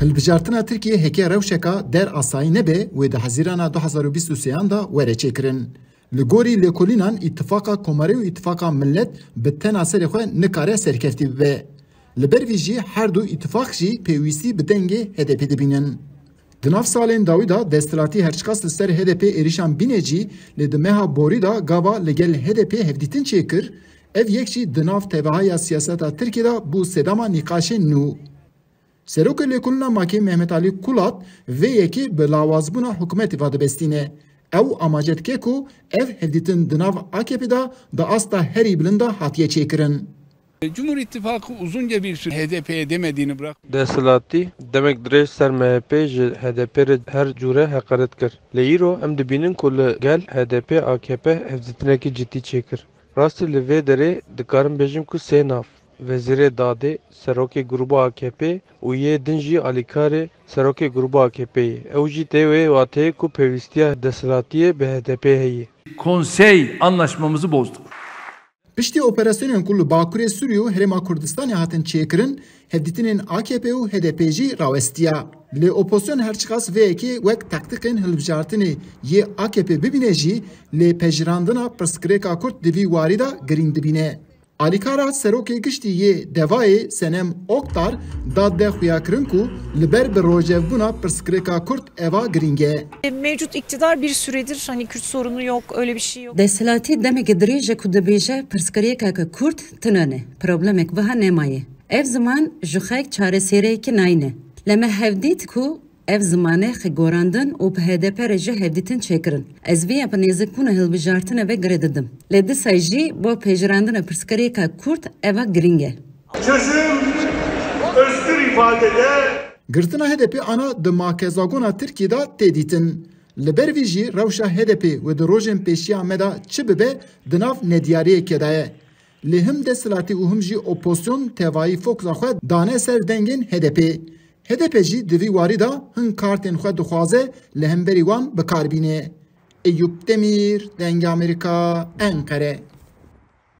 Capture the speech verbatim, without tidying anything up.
Hilbijartina Tirkiyê heke rewşeka der asayî nebe wê di Hezîrana du hezar û bîst û sêyan de were çêkirin. Li gorî lêkolînan Îtifaqa Komarê û Îtifaqa Millet bi tena serê xwe nikare serkeftî bibe. Li ber vî jî her du îtifaq jî pêwîstî bi dengê H D P dibînin. Di nav salên dawî de desthilatî her çiqas li ser H D P êrîşan bîne jî, lê di meha borî de gava li gel H D P hevdîtin çêkir, ev yek jî di nav tevahiya siyaseta Tirkiyê de bû sedema nîqaşên nû. Serokê Lêkolîna Makê Mehmet Alî Kulat vê yekê bi lawazbûna hikûmetê ve dibestîne. Ew amaje dike ku ev hevdîtin di nav A K P de di asta herî bilind de hatiye çêkirin. Cumhur İttifakı uzunca bir süre H D P'ye demediğini bırak. Desthilatî demek dirêj ser M H P ji H D P re her cûre heqaret kir. Lê îro em dibînin ku li gel H D P A K P hevdîtinekî cidî çêkir. Rastî li vê derê dikarim bêjim ku sê nav, Wezîrê Dadê, Serokê Grûba A K P û yê din jî alîkarê Serokê Grûba A K P yê. Ew jî tê wê wateyê ku pêwîstiya desthilatiyê bi H D P heye. Konsey anlaşmamızı bozduk. Piştî operasyonên ku li Bakurê Sûriyê û Herêma Kurdistanê hatin çêkirin, hevdîtinên A K P û H D P jî rawestiya. Lê opozisyon her çiqas vê yekê wek taktîkên hilbijartinê yê A K P bibîne jî, lê pejirandina pirsgirêka Kurd di vî warî de girîng dibîne. Alîkara Serokê Giştî yê Devayê Senem Oktar da de xuyakirin ku li ber bi rojevbûna pirsgirêka Kurd eva girîng e. Mevcut iktidar bir süredir hani Kürt sorunu yok, öyle bir şey yok. Desthilatî demeke dirêj e ku dibêje pirsgirêkeke Kurd tune ne, problemek wiha nemaye. Ev ziman ji xwe çareseriyekê nayne. Lê me hevdît ku ev ziman e xwe gorandin û bi H D P re jî hevdîtin çêkirin. Ez vê ya bi nêzikbûna hilbijartinê ve girê didim. Lê dîsa jî bo pejirandina pirsgirêka Kurd eva girîng e. Çözüm özgür ifadede. Girtina H D P ana di makezagona Tirkiyê de tê dîtin. Li ber vî jî rewşa H D P wê di rojên pêşiya me de çi bibe di nav nediyariyekê de ye. Lê him desthilatî û him jî opozisyon tevayî fokusa xwe dane ser dengên H D P. H D P jî di vî warî de hin kartên xwe dixwaze li hemberî wan bi kar bîne. Eyûp Demîr, Dengê Amerîka, Enqere.